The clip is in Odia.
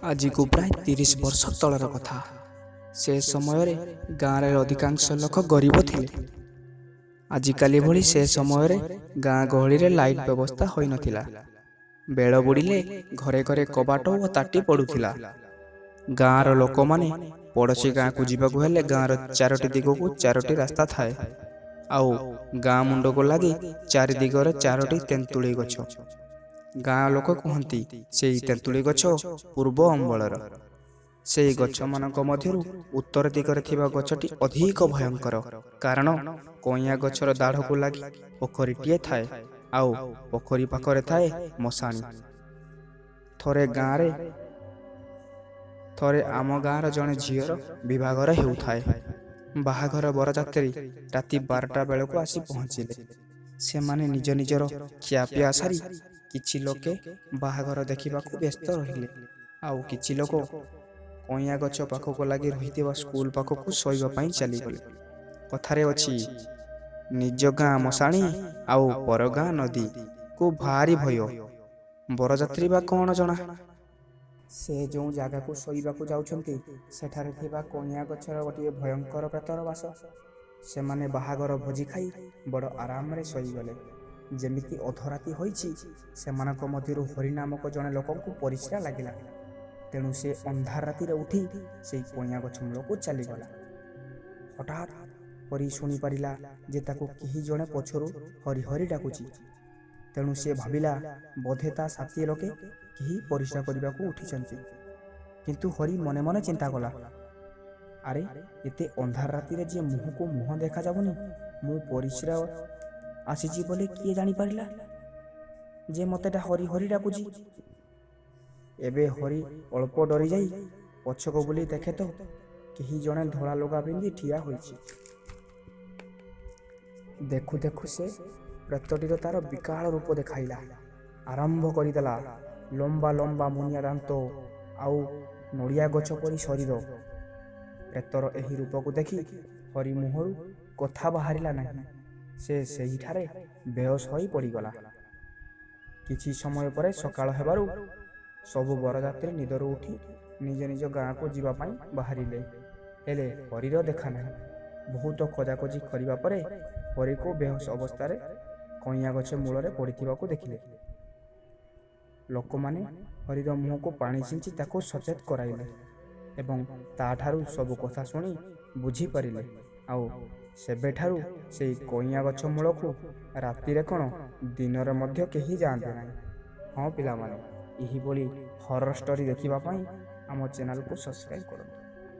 ଆଜିକୁ ପ୍ରାୟ 30 ବର୍ଷ ତଳର କଥା। ସେ ସମୟରେ ଗାଁରେ ଅଧିକାଂଶ ଲୋକ ଗରିବ ଥିଲେ। ଆଜିକାଲି ଭଳି ସେ ସମୟରେ ଗାଁ ଗହଳିରେ ଲାଇଟ୍ ବ୍ୟବସ୍ଥା ହୋଇନଥିଲା। ବେଳ ବୁଡ଼ିଲେ ଘରେ ଘରେ କବାଟ ଓ ତାଟି ପଡୁଥିଲା। ଗାଁର ଲୋକମାନେ ପଡ଼ୋଶୀ ଗାଁକୁ ଯିବାକୁ ହେଲେ ଗାଁର ଚାରୋଟି ଦିଗକୁ ଚାରୋଟି ରାସ୍ତା ଥାଏ, ଆଉ ଗାଁ ମୁଣ୍ଡକୁ ଲାଗି ଚାରି ଦିଗରେ ଚାରୋଟି ତେନ୍ତୁଳି ଗଛ। ଗାଁ ଲୋକ କୁହନ୍ତି, ସେଇ ତେନ୍ତୁଳି ଗଛ ପୂର୍ବ ଅମ୍ବଳର। ସେଇ ଗଛମାନଙ୍କ ମଧ୍ୟରୁ ଉତ୍ତର ଦିଗରେ ଥିବା ଗଛଟି ଅଧିକ ଭୟଙ୍କର, କାରଣ କଇଁଆ ଗଛର ଦାଢ଼କୁ ଲାଗି ପୋଖରୀଟିଏ ଥାଏ, ଆଉ ପୋଖରୀ ପାଖରେ ଥାଏ ମଶାଣି। ଥରେ ଗାଁରେ ଥରେ ଆମ ଗାଁର ଜଣେ ଝିଅର ବିଭାଘର ହେଉଥାଏ। ବାହାଘର ବରଯାତ୍ରୀ ରାତି 12ଟା ବେଳକୁ ଆସି ପହଞ୍ଚିଲେ। ସେମାନେ ନିଜ ନିଜର ଖିଆପିଆ ସାରି କିଛି ଲୋକେ ବାହାଘର ଦେଖିବାକୁ ବ୍ୟସ୍ତ ରହିଲେ, ଆଉ କିଛି ଲୋକ କଇଁଆ ଗଛ ପାଖକୁ ଲାଗି ରହିଥିବା ସ୍କୁଲ ପାଖକୁ ଶୋଇବା ପାଇଁ ଚାଲିଗଲେ। କଥାରେ ଅଛି, ନିଜ ଗାଁ ମଶାଣି ଆଉ ପର ଗାଁ ନଦୀକୁ ଭାରି ଭୟ। ବରଯାତ୍ରୀ ବା କ'ଣ ଜଣା, ସେ ଯେଉଁ ଜାଗାକୁ ଶୋଇବାକୁ ଯାଉଛନ୍ତି ସେଠାରେ ଥିବା କଇଁଆ ଗଛର ଗୋଟିଏ ଭୟଙ୍କର ପ୍ରେତର ବାସ। ସେମାନେ ବାହାଘର ଭୋଜି ଖାଇ ବଡ଼ ଆରାମରେ ଶୋଇଗଲେ। ଯେମିତି ଅଧରାତି ହୋଇଛି, ସେମାନଙ୍କ ମଧ୍ୟରୁ ହରି ନାମକ ଜଣେ ଲୋକଙ୍କୁ ପରିସ୍ରା ଲାଗିଲା। ତେଣୁ ସେ ଅନ୍ଧାର ରାତିରେ ଉଠି ସେଇ କଇଁଆ ଗଛ ମୂଳକୁ ଚାଲିଗଲା। ହଠାତ୍ ହରି ଶୁଣିପାରିଲା ଯେ ତାକୁ କେହି ଜଣେ ପଛରୁ ହରି ହରି ଡାକୁଛି। ତେଣୁ ସେ ଭାବିଲା ବୋଧେ ତା ସାଥୀ ଲୋକେ କେହି ପରିସ୍ରା କରିବାକୁ ଉଠିଛନ୍ତି। କିନ୍ତୁ ହରି ମନେ ମନେ ଚିନ୍ତା କଲା, ଆରେ ଏତେ ଅନ୍ଧାର ରାତିରେ ଯେ ମୁହଁକୁ ମୁହଁ ଦେଖାଯାଉନି, ମୁଁ ପରିସ୍ରା ଆସିଛି ବୋଲି କିଏ ଜାଣିପାରିଲା ଯେ ମୋତେ ହରି ହରି ଡାକୁଛି? ଏବେ ହରି ଅଳ୍ପ ଡରିଯାଇ ପଛକୁ ବୁଲି ଦେଖେ ତ କେହି ଜଣେ ଧଳା ଲୁଗା ପିନ୍ଧି ଠିଆ ହୋଇଛି। ଦେଖୁ ଦେଖୁ ସେ ପ୍ରେତଟିର ତାର ବିକାଳ ରୂପ ଦେଖାଇଲା ଆରମ୍ଭ କରିଦେଲା। ଲମ୍ବା ଲମ୍ବା ମୁନିଆ ଦାନ୍ତ ଆଉ ନଡ଼ିଆ ଗଛ ପରି ଶରୀର। ପ୍ରେତର ଏହି ରୂପକୁ ଦେଖି ହରି ମୁହଁରୁ କଥା ବାହାରିଲା ନାହିଁ। ସେ ସେହିଠାରେ ବେହୋସ ହୋଇ ପଡ଼ିଗଲା। କିଛି ସମୟ ପରେ ସକାଳ ହେବାରୁ ସବୁ ବରଯାତ୍ରୀ ନିଦରୁ ଉଠି ନିଜ ନିଜ ଗାଁକୁ ଯିବା ପାଇଁ ବାହାରିଲେ। ହେଲେ ହରିର ଦେଖା ନାହିଁ। ବହୁତ ଖୋଜାଖୋଜି କରିବା ପରେ ହରିକୁ ବେହୋସ ଅବସ୍ଥାରେ କଇଁଆ ଗଛ ମୂଳରେ ପଡ଼ିଥିବାକୁ ଦେଖିଲେ। ଲୋକମାନେ ହରିର ମୁହଁକୁ ପାଣି ଛିଞ୍ଚି ତାକୁ ସଚେତ କରାଇଲେ ଏବଂ ତା'ଠାରୁ ସବୁ କଥା ଶୁଣି ବୁଝିପାରିଲେ। ଆଉ ସେବେଠାରୁ ସେଇ କଇଁଆ ଗଛ ମୂଳକୁ ରାତିରେ କ'ଣ, ଦିନରେ ମଧ୍ୟ କେହି ଯାଆନ୍ତି ନାହିଁ। ହଁ ପିଲାମାନେ, ଏହିଭଳି ହରର ଷ୍ଟୋରି ଦେଖିବା ପାଇଁ ଆମ ଚ୍ୟାନେଲକୁ ସବସ୍କ୍ରାଇବ୍ କରନ୍ତୁ।